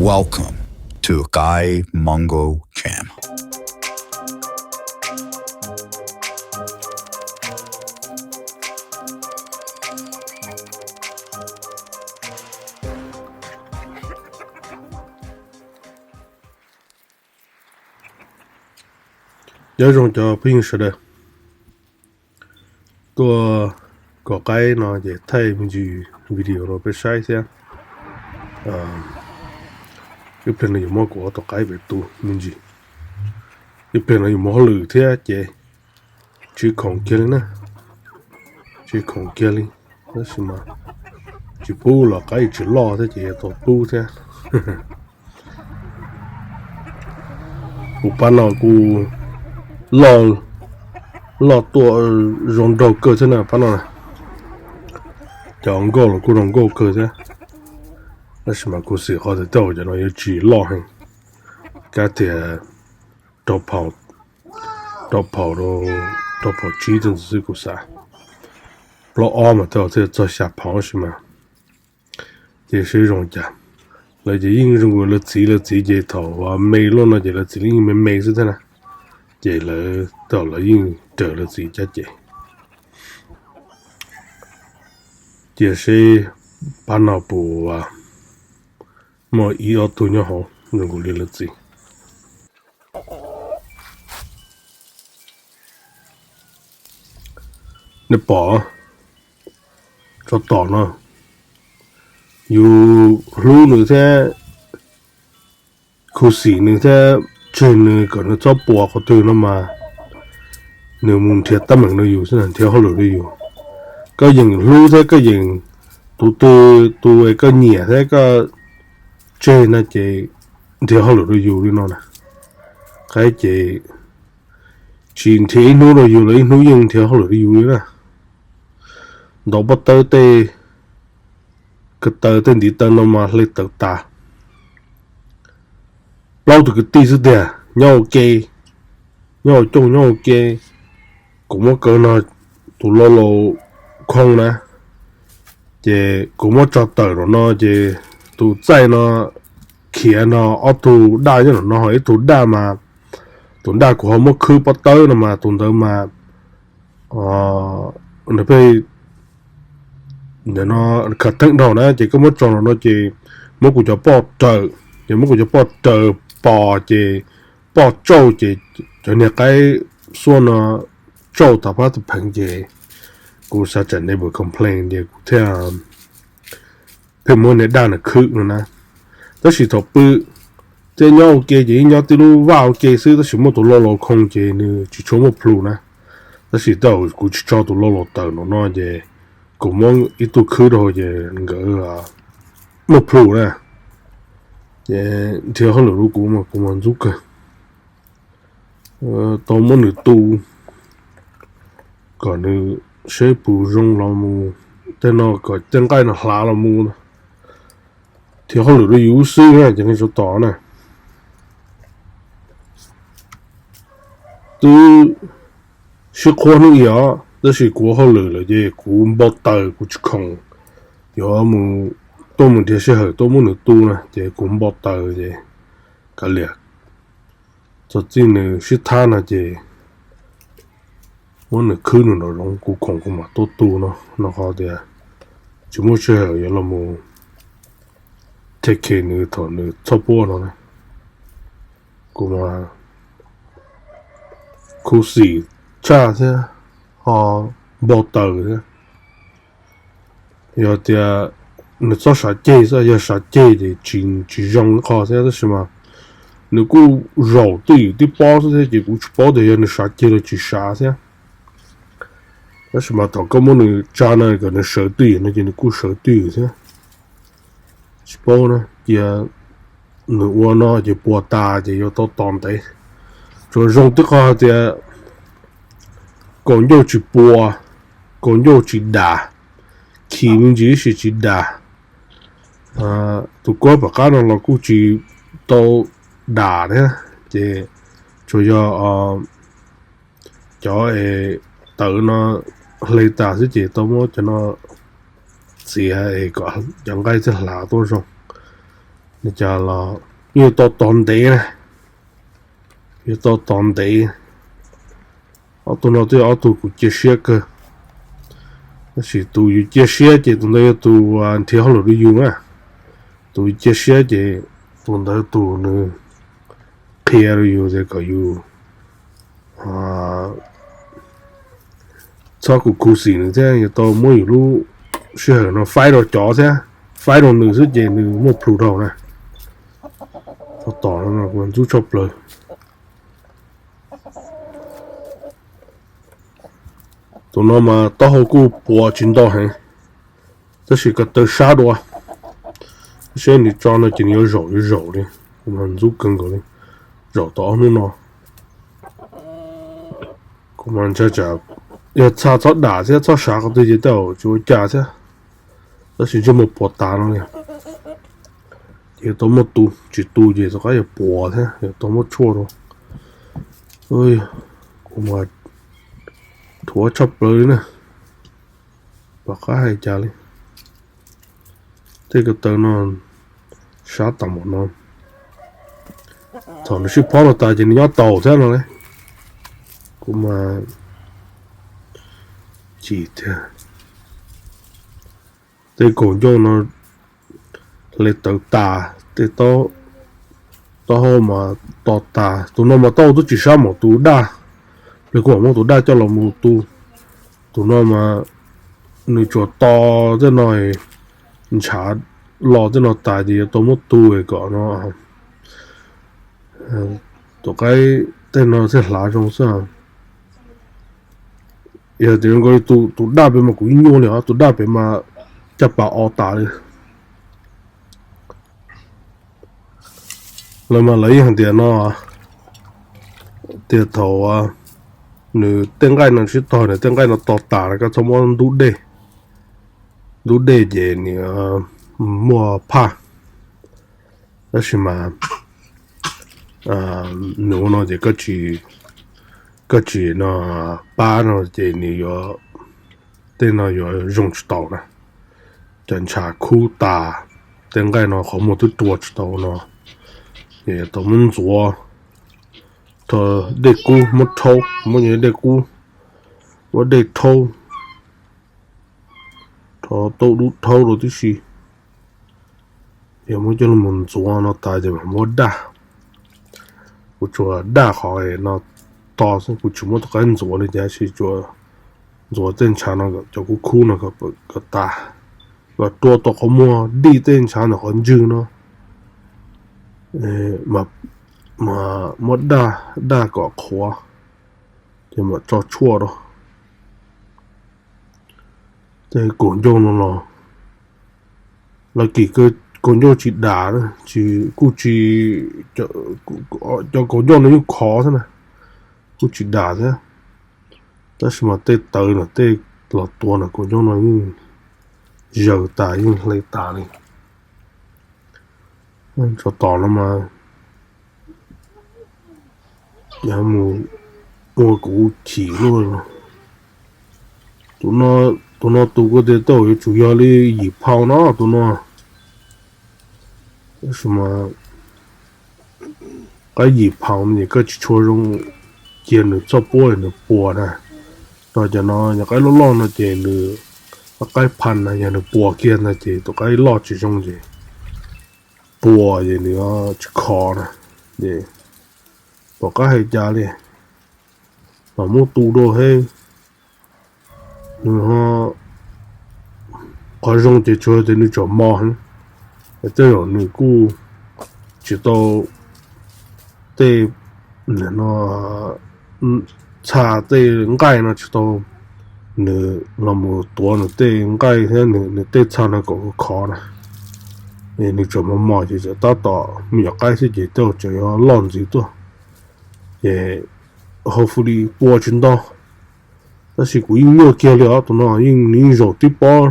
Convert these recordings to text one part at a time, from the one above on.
Welcome to Kai Mongo Channel. Nyob zoo cov phooj ywg sawv daws, tuaj kom qaib no ces thaij me ntsis video rau peb saib thiab. Ib pliag no yuav muab kuv ob tug qaib pem tu me ntsis, ib pliag no yuav mus hauj lwm thiab ces tsis khoom kiag li na, tsis khoom kiag li. Tab sis mas tsis pub los qaib tsis loj thiab ces yuav tau pub thiab. Kuv pab no kuj loj, loj tuaj zoo nraug kawg thiab na pab no. Cov nkauj los kuj zoo nkauj kawg thiab, tab sis mas kuv xav qhov tias tej zaum cov no yuav tsis loj heev, kab tias rau phaum, rau phaum, rau phaum tsib txog ntxiv xwb kuv xav. Plaub ob mas tej zaum thiaj txog xya phaum tab sis mas ces seb zoo cas. Lawv ces yeej zoo li lawv txiv, lawv txiv ces thaum me loj no ces lawv txiv yeej me me xwb thiab na, ces lawv tej zaum lawv yeej raws lawv txiv caj ces. Cia seb pab no puas muaj ib ob tug nyob hauv zoo li lawv txiv. Nej pom tsov tom no, yus hlub nws thiab khuv xim nws thiab tseg nws kom nws txhob puas qhov twg no mas nws mus nrhiav teeb meem rau yus xwb, nrhiav hauj lwm rau yus. Koj yeem hlub thiab koj yeem, tus twg tus koj nyiam thiab koj tseg no ces nrhiav hauj lwm rau yus li no na. Qaib ces tsis nrhiav ib hnub rau yus los ib hnub yeej nrhiav hauj lwm rau yus li na. Ntaus pob tawb tej, ko taw tej ntiv taw no mas hle tawv tas. Plaub tus kwv tij xwb tiag, nyob ua ke, nyob ua cooj nyob ua ke. Kuv muab kaw no, tus lo laus khoo na, ces kuv muab tso tawm rau no ces tus txaij no khiav no, ob tug daj nyob rau no ho ib tug daj mas, tus daj kuv ho muab khwb pob tawb no mas tus ntawd mas nws pheej ntawm no khav theeb dhau na, ces koj muab tso rau no ces muab kuv cov poj raws, ces muab kuv cov poj raws pos ces poj tsauj ces cov niag qaib xuab no tsauj tas pab tus pheev ces kuv xav tsam neighbor complain ces kuv thiaj pheej muab niag daj no khwb no na. Tab sis thaum pw thiab nyob ua ke ces yeej nyob tib lub vaj ua ke xwb, tab sis muaj tus lo laus khoo ces nws tsis tshua muaj plhu na. Tab sis tej zaum kuv tsis tso tus lo laus tawm no no ces kuv muab ib tug khwb rau ces nkawd muaj plhu na. Ces nrhiav hauj lwm rau kuv mas kuv mas ntxub kawg. Tau muab nws tu kom nws seb puas zoo los mus, tej no kom tej nqaij no hlav los mus. Nrhiav hauj lwm rau yus xwb na, ces nej tsov tom na. Twb sib qhuab hnub ib os, tab sis kuv ua hauj lwm lawm ces kuv npau taws kuv tsis khoom yuav mus, tuaj mus nrhiav sij hawm tuaj muab nws tu na, ces kuv npau taws ces kav liam. Txog txij nws sib thab no ces muab nws khwb nws nraum zoov, kuv khoom kuv mam tuaj tu no, no qhov tias tsis muaj sij hawm yuav los mus take care nws thaum nws txhob puab no na. Kuv mas khuv xim tshaj thiab ho npau taws thiab. Yog tias nws txhob sav ceg xwb, yog sav ceg ces tsis, tsis zoo ib qho thiab, tab sis mas nws kuj zaum twj ywm tib pob xwb thiab ces kuv tsis paub tias yog nws sav ceg los tsis sav thiab. Tab sis mas thaum koj muab nws tsa no kom nws sawv twj ywm no ces nws kuj sawv twj ywm thiab. Tsis paub na, cia nws ua no ces puas tas ces yuav tau tos ntev. Tsuas zoo tib qho hais tias kaus ncauj tsis puas, kaus ncauj tsis dam, khi me ntsis ib si tsis dam. Tus kuab pom qab no los kuj tsis tau dam thiab, ces tsuas yog cov es tawv no hle tas xwb ces tau muab cov no txiav es kom cov nqaij thiaj hlav tuaj zoo. Cas los yuav tau tos ntev na, yuav tau tos ntev. Ob tug no twb yog ob tug kuv cia siab kawg, tab sis tus yus cia siab ces tus ntawd yog tus nrhiav hauj lwm rau yus na. Tus yus cia siab ces tus ntawd tus nws qhia rau yus tias kom yus txhob khuv xim nws thiab yuav tau muab yus lub sij hawm no faib rau cov thiab, faib rau nws xwb ces nws muaj plhus dhau na. Tos ntxub tshaj plaws. Tus no mas taub hau kuj puas tsis ntau heev, tab sis ko taw sab dua. Seb nws tso no ces nws yuav zaum yuav zaum li, kuv mas ntxub kawg nkaus li, zaum tau ob hnub no. Kuv mas ntshai tsam yog txha txhob dam thiab txhob sav qhov twg ces tej zaum tsis ua cas thiab, tab sis ntsej muag puas tas no li. Ces yuav tau muab tu, tsis tu ces tom qab yuav puas thiab yuav tau muab tshuaj rau. Kuv mas thuav tshaj plaws li na, tom qab hais cas li. Tej ko taw no sab tas npaum no, thaum nws sib phob no tas ces nws nyob taus thiab no li. Kuv mas chim tiag. Tej kaum ncauj no hle tawv tas, tej taub hau mas to tas. Tus no mas taub hau twb tsis sab npaum tus daj, los kuv mam muab tus daj coj los mus tu. Tus no mas nws tsuas to tej no, ntshav los tej no tas ces yuav tau muab tu kom no, tom qab tej no thiaj hlav zoo xwb. Yog tias zoo nkaus li tus daj pem mas kuv ib nyuaj li os, tus daj pem mas caj pas o tas li. Lawv mas lawv yeej hais tias no, tias thaum nws tej nqaij no sib tog, nws tej nqaij no to tas no koj txhob muab ntub dej, ntub dej ces nws muaj phaj. Tab sis mas nws ua no ces koj tsis no pab no ces nws yuav, tej no yuav zoo tsis taus na. Cov ntshav khub tas, tej nqaij no qhov muag twb rua tsis tau no, ces tau muab ntxuav, rho dej kub muab rhaub, muab dej kub, muab dej rhaub, rho tauj dub rhaub rau tib si. Yog muab coj los ntxuav no tas ces mam muab daj. Kuv tsuas daj qhov no to xwb, kuv tsis muab tom qab ntxuav li cas, sis tsuas ntxuav tej ntshav no cov kub khub no kom tas, kom rua tau qhov muag dij tej ntshav ntawm qhov ntswg no. Muab daj, daj kom qhuav, ces mam tso tshuaj rau. Tej kaum ncauj no los, los kim kaum ncauj tsis dam, tsis, kuj tsis, cov kaum ncauj no yeej khov xwb na, kuj tsis dam thiab. Tab sis mas tej tawv no, tej los tuav no kaum ncauj no yeej zaws tas yeej hle tas li. Tsov tom no mas, mus ua kuv chim luaj. Tus no tus kuv tias tej zaum yuav tsum yog li yim phau no tus no. Tab sis mas qaib yim phau no ces koj tsis tshua zoo cia nws txoj puab nws puas na. Rau cov no yog qaib loj loj no ces nws, qaib pha na, yog nws puas kiag ntag ces tus qaib loj tsis zoo ces puas ces nws tsis khov na. Ces pom qab hais cas li, los muab tu dua thiab. Nws ho, qhov zoo ces tsuas tias nws tseem mos heev, tej zaum nws kuj tsis tau, tej no txha tej nqaij no tsis tau, nws los mus tuav nws tej nqaij thiab nws tej txha no kom khov na. Nws tseem mos mos ces tseem tab tom me nyuam qaib xwb ces tej zaum tseem yuav loj ntxiv tuaj. Ces hopefully puas tsis ntau, tab sis kuv yeej nyuaj kiag li os. Tus no yeej, nws yeej zaum tib pob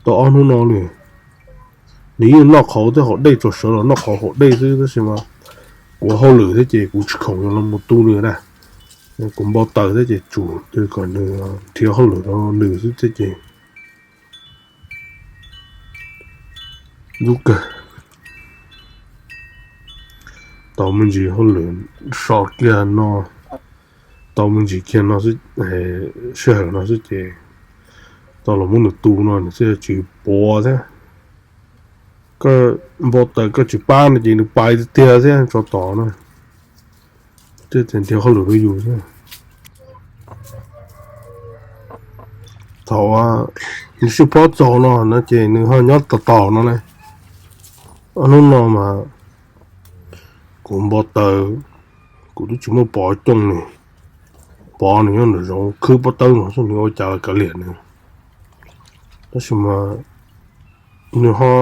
tau ob hnub no li. Nws yeej noj qhauv thiab haus dej, tsuas sawv los noj qhauv haus dej xwb, tab sis mas kuv hauj lwm thiab ces kuv tsis khoom yuav los mus tu nws na. Kuv npau taws thiab ces tsum kom nws nrhiav hauj lwm rau nws xwb thiab ces ntxub kawg. tau me ntsis hauj lwm so kiag no, tau me ntsis kiag no xwb, sij hawm no xwb ces tau los muab nws tu no nws thiaj tsis puas thiab. Koj npau taws koj tsis pab no ces nws pais tiag tiag thiab tso tod na. Thiaj tias nrhiav hauj lwm rau yus thiab. Thaum nws sib phob txaus no no ces nws ho nyob tos tos no ne. Ob hnub no mas kuv npau taws, kuv twb tsis muaj pov cooj nws, pov nws nyob nram zoov khwb pob tawb no xwb, nws ua cas los kav liam nws. Tab sis mas nws ho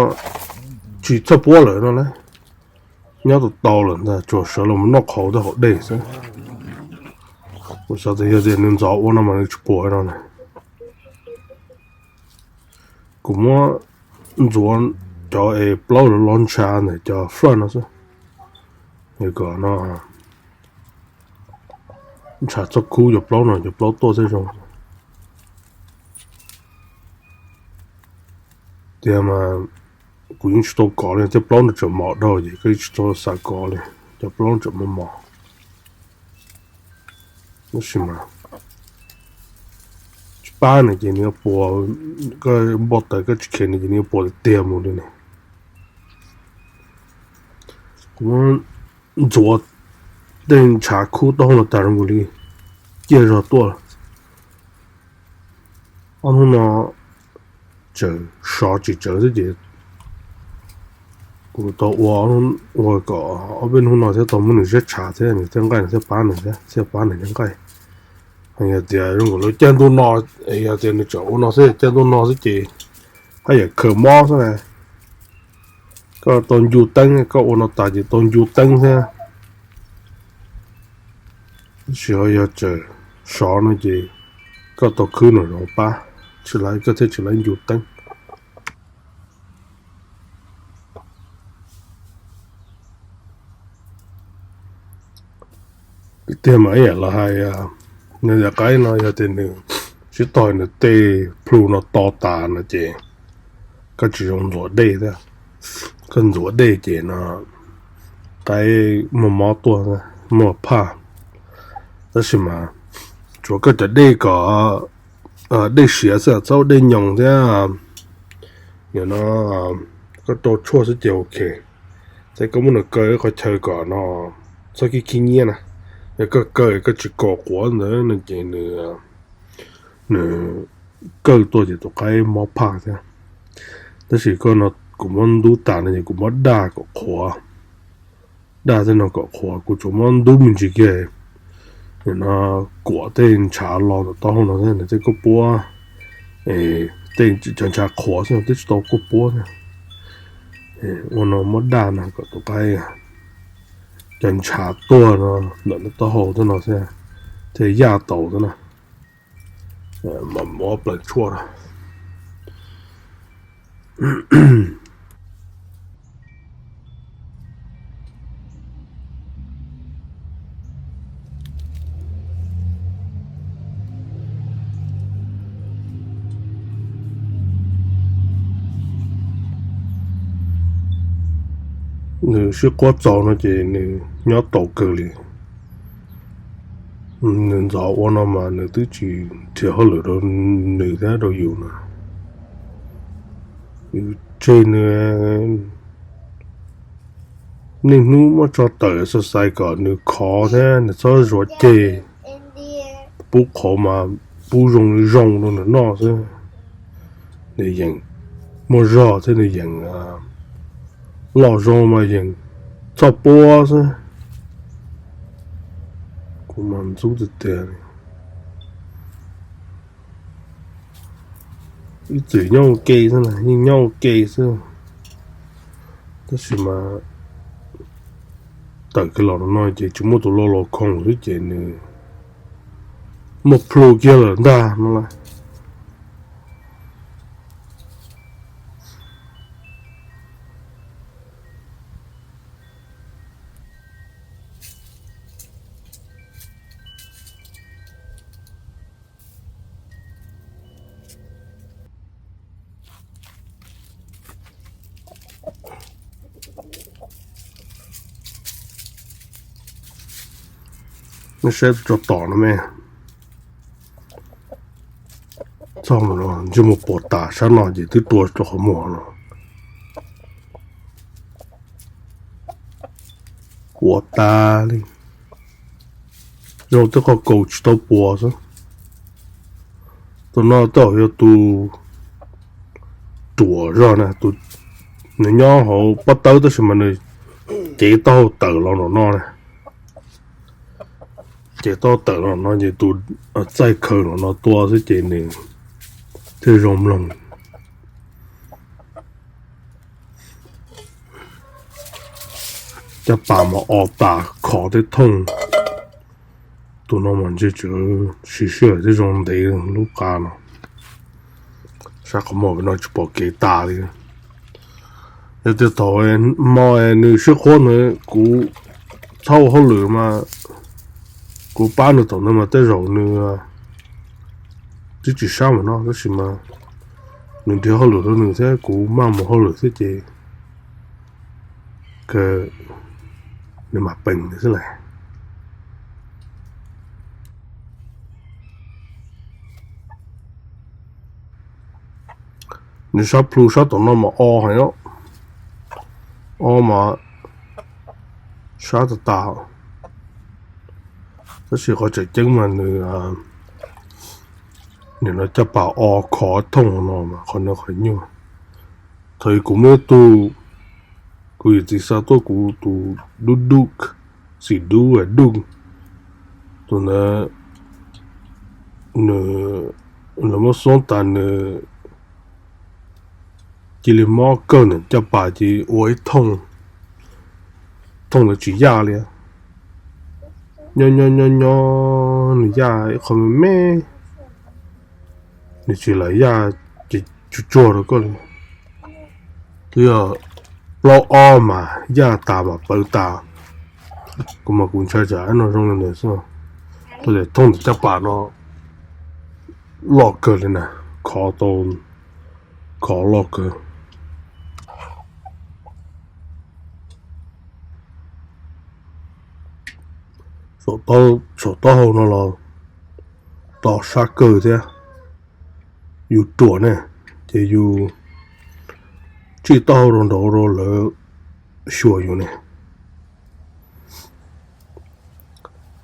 tsis txawj puab lawm no na, nyob tau tau lawm ntag, tsuas sawv los mus noj qhauv tej hauv dej xwb. Kuv xav tias yog tias nws ntxov ua no mas nws tsis puas no na. Kuv muab ntxuav cov es plaub los los ntshav ntawm cov flaj no xwb, es kom no ntshav txhob khub cov plaub no, cov plaub tuaj thiaj zoo. Tiag mas kuv yeej tsis tau kov li, tej plaub no tseem mos dhau ces koj yeej tsis tau xav kov li, cov plaub tseem mos mos. Tab sis mas tsis pab nws ces nws yuav puas, koj npau taws koj tsis khev nws ces nws yuav puas tiag tiag mus li ne. Kuv muab ntxuav tej ntshav khub taub hau no tag zoo nkaus li ciaj zog tuaj. Ob hnub no tseem sov tsis tsawv xwb ces kuv tau ua, ua kom ob peb hnub no thiab tau muab nws ziab tshav thiab nws thiaj nqaij, nws thiaj pab nws thiab, thiaj pab nws thiaj nqaij. Yog tias zoo nkaus li caij ntuj no, yog tias nws tseem ua no xwb, caij ntuj no xwb ces haj yam khaws mob xwb na. Koj tau ncu teeb, koj ua no tas ces tau ncu teeb thiab. Tab sis ho yog tseem sov no ces koj tau khwb nws zoo pab, tsis laiv koj thiaj tsis laiv ncu teeb. Tiag mas ib yam los hais, nws yam qaib no yog tias nws sib tog nws tej plhu no to tas no ces koj tsis zoo ntxuav dej thiab. Koj ntxuav dej ces no qaib muaj mob tuaj, muaj phaj. Tab sis mas tsuav koj cov dej kom dej siav xwb, txhob ua dej nyoos thiab. Nim no koj rau tshuaj xwb ces ok. Ces koj muab nws kaw ib qhov chaw kom no txhob khib khib nyiab na. Yog koj kaw koj tsis kom quav ntawd no ces nws, nws kawj tuaj ces tus qaib mob phaj thiab. Tab sis koj no kuv muab ntub tas no ces kuv muab daj kom qhuav, daj tej no kom qhuav, kuv tsuas muab ntub me ntsis kiag no, kuam tej ntshav los tom taub hau no thiab nws tej kuj puab, tej cov ntshav qhuav xwb twb tsis tau kuj puab thiab. Ua no muab daj no kom tus qaib cov ntshav tuag no ntawm nws taub hau thiab no thiab, thiaj yaj tau thiab na. Mam muab plaws tshuaj na. Nws sib quab txaus no ces nws nyob tau kawg li. Nws ntxov ua no mas nws twb tsis nrhiav hauj lwm rau nws thiab rau yus no. Yus tseg nws niaj hnub muab tso tawm exercise kom nws khov thiab nws txhob zuav ceg. Pub qhauv mas pub zoo li zoo rau nws noj xwb. Nws yeem muaj zog thiab nws yeem loj zoo mas yeem txhob puab xwb. Kuv mas ntxub tiag tiag li. Ib txwm nyob ua ke xwb, yeej nyob ua ke xwb, tab sis mas tawm kiag los no ces tsis muaj tus lau los khoom xwb ces nws muaj plhu kiag lawm ntag no lauj. Nej saib rau tom no me. Txog mus no ntsej muag puas tas sab no ces twb tua rau qhov muag no. Puas tas li. Zoo tej qhov kaus tsis tau puas xwb. Tus no tej zaum yog tus ruam zog na, nws nyob hauv pob tawb tab sis mas nws cev taub hau tawm los nram no na. Ces tau tawm los no ces tus txaij khaws los no tua xwb ces nws thiaj zoo mloog. Caj pas mas o tas khov tej thooj. Tus no mas ntshe tseem siv sij hawm thiab zoo ntev lub qa no. Sab qhov muag no tsis pom kev tas li. Yog tias thaum hmo nws sib qhuab ntawd kuv txhob ua hauj lwm mas kuv pab nws thaum ntawd mas tej zaum nws twb tsis sab mus no tab sis mas nws nrhiav hauj lwm rau nws thiab kuv maj mus hauj lwm thiab ces nws mam peem nws xwb las. Nws sab plhu sab tom no mas o heev, o mas sab tas tas. Tab sis qhov tseem ceeb mas nws, nws no caj pas o khov thooj no mas qhov no qhov nyuaj. Thaum kuv muaj ib tug, kuv yawm txiv xa tuaj kuv tus dub dub, txiv dub dub, tus ntawd nws, nws muab xoob tas nws cia li mob kawg ntawm caj pas ces ua ib thooj, thooj ntawd tsis yaj li. Nyob nyob nyob nyob nws yaj ib qho me me, nws tsis lam yaj ces tsuag tsuag rau koj li. Twb yog plaub ob mas yaj tas mas pawv tas. Kuv mas kuv ntshai tsam no zoo li ntawd xwb. Tuaj tias thooj ntawm caj pas no loj kawg li na, khov tau, khov loj kawg. Saum taub hau no los to sab kawg thiab. Yus ruam ne, ces yus tsij taub hau rau nraud rau lawv xyuas yus ne.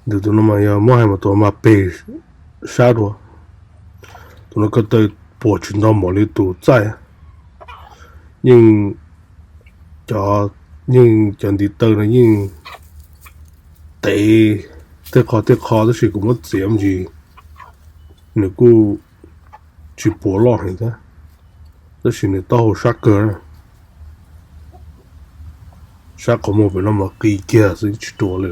Ntawm tus no mas yog muab hais mas tus mas peg sab dua. Tus no ko taw puas tsis nto npaum li tus txaij. Yeej, cov, yeej cov ntiv taw no yeej tev tej qho tej qho tab sis kuv muab txiav me ntsis nws kuj tsis puas loj heev thiab. Tab sis nws taub hau sab kawg na. Sab qhov muag pem no mas qis kiag xwb tsis ruam li.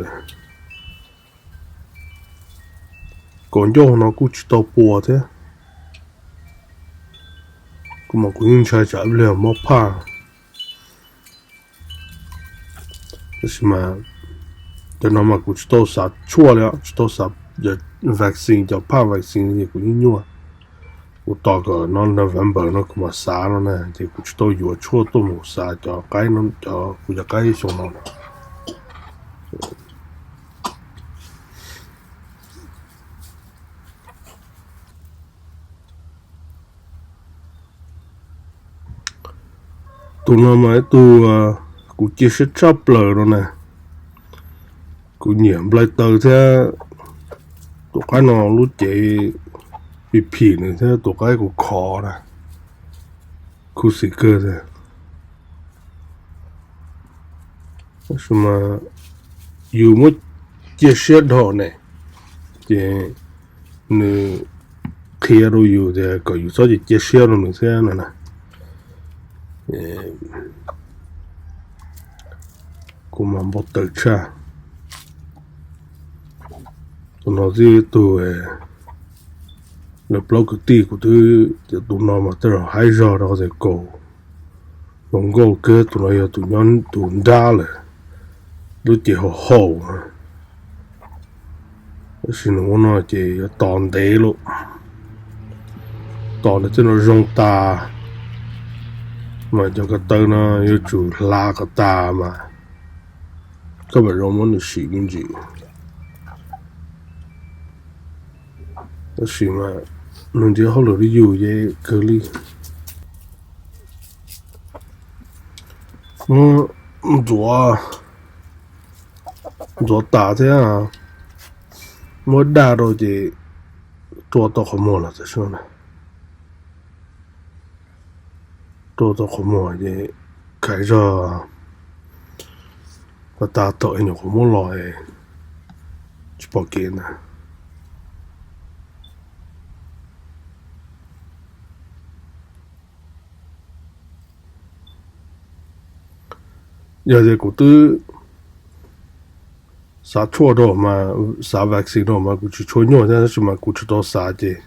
Kaus ncauj no kuj tsis tau puas thiab. Kuv mas kuv yeej ntshai tsam ib pliag mob phaj. Tab sis mas cov no mas kuv tsis tau xav tshuaj li, tsis tau xav vaccine, cov phaj vaccine es kuv yeej nyuaj. Kuv tos kom no November no kuv mam xav no na, ces kuv tsis tau yuav tshuaj tuaj mus xav cov qaib no, cov kuv cov qaib xyoo no. Tus no mas ib tug kuv cia siab tshaj plaws no na. Kuv nyiam nplai taw thiab tus qaib no lub cev pis phim nws thiab tus qaib kuv khov na, khuv xim kawg thiab. Tab sis mas yus muab cia siab dhau ne, ces nws qhia rau yus tias kom yus txhob cia siab rau nws thiab no na. Kuv mas npau taws tshaj. Tus no twb tus, lawv plaub kwv tij kuv twb tias tus no mas tej zaum haib zog rau qhov tias kaus zoo nkauj kawg. Tus no yog tus nyob tus nrab lawm, lub cev haum haum. Tab sis nws ua no ces yuav tos ntev lawm, tos nws tej no zoo tas mas cov ko taw no yuav tsum hla kom tas mas koj mam zoo muab nws sim me ntsis. Tab sis mas nws nrhiav hauj lwm li yus ces kawg li. Muab ntxuav, ntxuav tas thiab muab daj rau ces rua tau qhov muag los tam sim no na. Rua tau qhov muag ces khaiv zog pas tas thaum es nyuam qhuav muab los tsis pom kev ntag. Yog tias kuv twb xav tshuaj rau mas, xav vaccine rau mas kuv tsis tshua nyuaj thiab, tab sis mas kuv tsis tau xav ces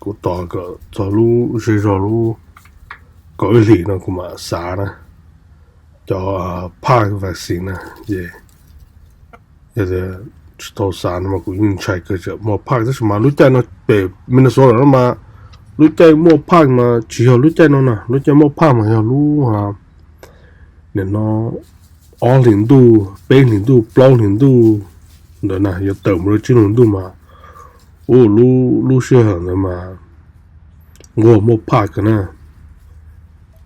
kuv tos kom txog lub zej zog lub kaum ib hlis no kuv mam xav na. Cov phaj vaccine na ces yog tias tsis tau xav no mas kuv yeej ntshai kawg tseem muaj phaj, tab sis mas lub caij no pem Minnesota no mas lub caij muaj phaj mas tsis yog lub caij no na, lub caij muaj phaj mas yog lub nim no ob hlis ntuj, peb hlis ntuj, plaub hlis ntuj ntawd na, yuav tawm mus rau tsib hlis ntuj mas, ua lub sij hawm ntawd mas nquag muaj phaj kawg na.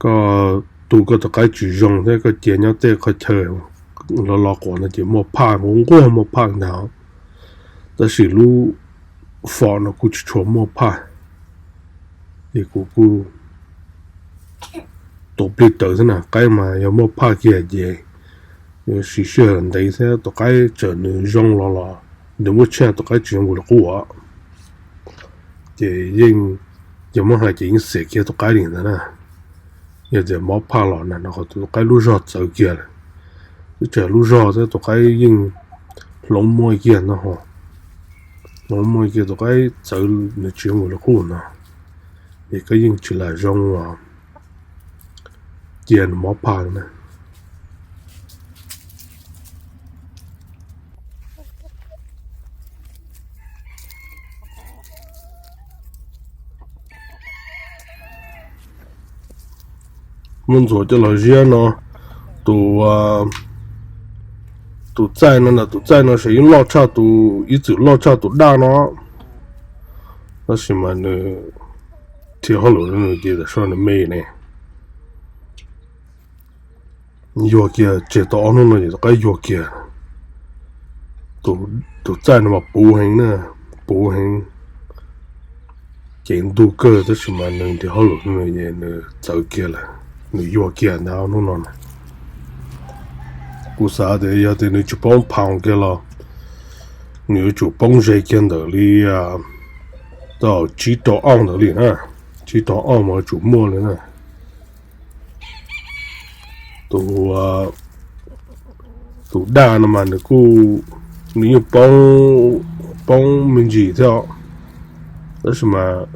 Koj tu koj tus qaib tsis zoo thiab koj cia nyob tej qhov chaw los los quav no ces muaj phaj, nquag muaj phaj ntag. Tab sis lub fom no kuj tsis tshua muaj phaj, ces kuv kuj tus plig tawv xwb na. Qaib mas yog muaj phaj kiag ces yuav siv sij hawm ntev thiab tus qaib txawm nws zoo los los nws muaj tshaj tus qaib tsis zoo li qub. Ces yeej, yog muab hais ces yeej xiam kiag tus qaib li ntawd na. Yog tias mob phaj los na no qhov tus qaib lub zog txawv kiag lawm, twb tsis yog lub zog thiab tus qaib yeej hloov muaj kiag no, hloov muaj kiag tus qaib txawv nws tsis zoo li qub no, es koj yeej tsis lam zoo os, cia nws mob phaj na. Muab ntxuav coj los ziab no, tus, tus txaij no na, tus txaij no ces yeej loj tshaj tus, ib txwm loj tshaj tus daj no, tab sis mas nws thiaj hauj lwm nws ces tam sim no nws me ne. Yuag kiag tseg tau ob hnub no ces tus qaib yuag kiag. Tus txaij no mas puv heev na, puv heev, ces ntug kawg tab sis mas nws nrhiav hauj lwm no es nws txawv kiag lawm, nws yuag kiag ntawd hnub no na. Kuv xav tias yog tias nws tsis poob phaus kiag los nws yuav tsum poob ze kiag ntawm li tau tsib rau ob ntawd li na, tsib rau ob mas yuav tsum muaj li na. Tus, tus daj no mas nws kuj, nws yeej poob, poob me ntsis thiab, tab sis mas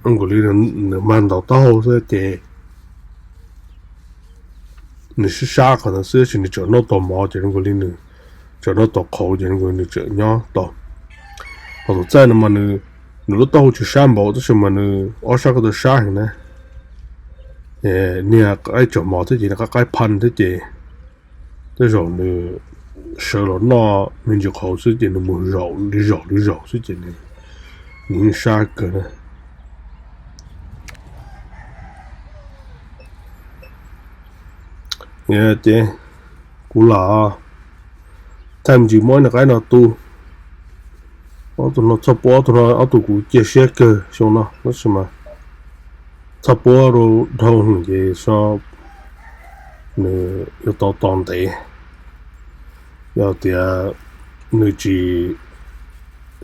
nws mag ntaus taub hau xwb ces nws sib sab qhov ntawd xwb, tab sis nws tseem noj tau mov ces zoo nkaus li nws tseem noj tau qhauv ces zoo nkaus nws tseem nyob tau. Ho tus txaij no mas nws, nws lub taub hau tsis sab npaum tab sis mas nws ob sab ko taw sab heev na. Niag qaib tseem mos thiab ces nws qaib qaib phaj thiab ces tej zaum nws sawv los noj me ntsis qhauv xwb ces nws mus zaum li zaum li zaum xwb ces nws, nws yeej sab kawg na. Ces kuv lam thaij me ntsis muab nws qaib no tu. Ob tug no txhoj puab, ob tug no ob tug kuv cia siab kawg xyoo no tab sis mas txhoj puab rau dhau ces so nws yuav tau tos ntev. Yog tias nws tsis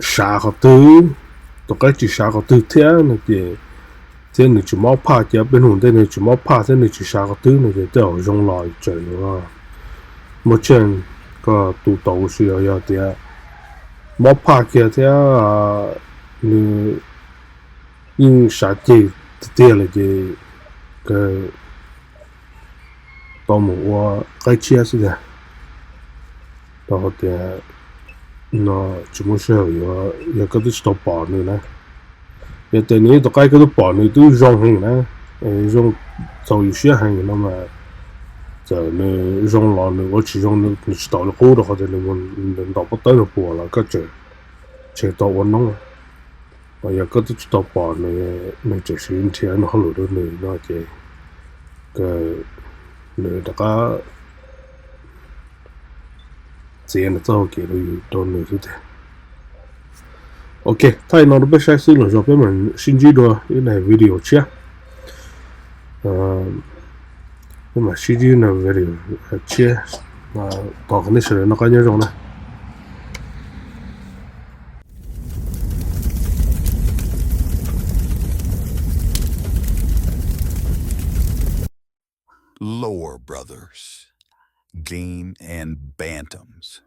sav qhov twg, tus qaib tsis sav qhov twg thiab no ces, thiab nws tsis mob phaj, cia peb hnub ntej nws tsis mob phaj thiab nws tsis sav qhov twg no ces tej zaum zoo los tseem yuav muaj chance koj tu tau ua si. Yog tias mob phaj kiag thiab nws yeej sav ceg tiag tiag lawm ces kawg tau mus ua qaib tshiab xwb tiag. Rau qhov tias no tsis muaj sij hawm yuav, yog koj twb tsis tau pom nws na, yog tias nws ib tug qaib koj twb pom nws twb zoo heev na, zoo txaus yus siab heev no mas Txawm nws zoo los nws ua tsis zoo, nws tsis tau li qub rau qhov tias nws ntaus pob tawb rau puag los koj tseem tsis tau ua noob. Yog koj twb tsis tau pom nws, nws tseem siv nrhiav nws hauj lwm rau nws no ces kawg nws rov qab txiav nws txoj hau kev rau nws xwb tiag. Ok, thaij no rau peb saib xwb los zog peb mam sib ntsib dua ib daim video tshiab. Peb mam sib ntsib daim video tshiab. Thov kom nej sawv daws noj qab nyob zoo na. Lore Brothers, Game and Bantams.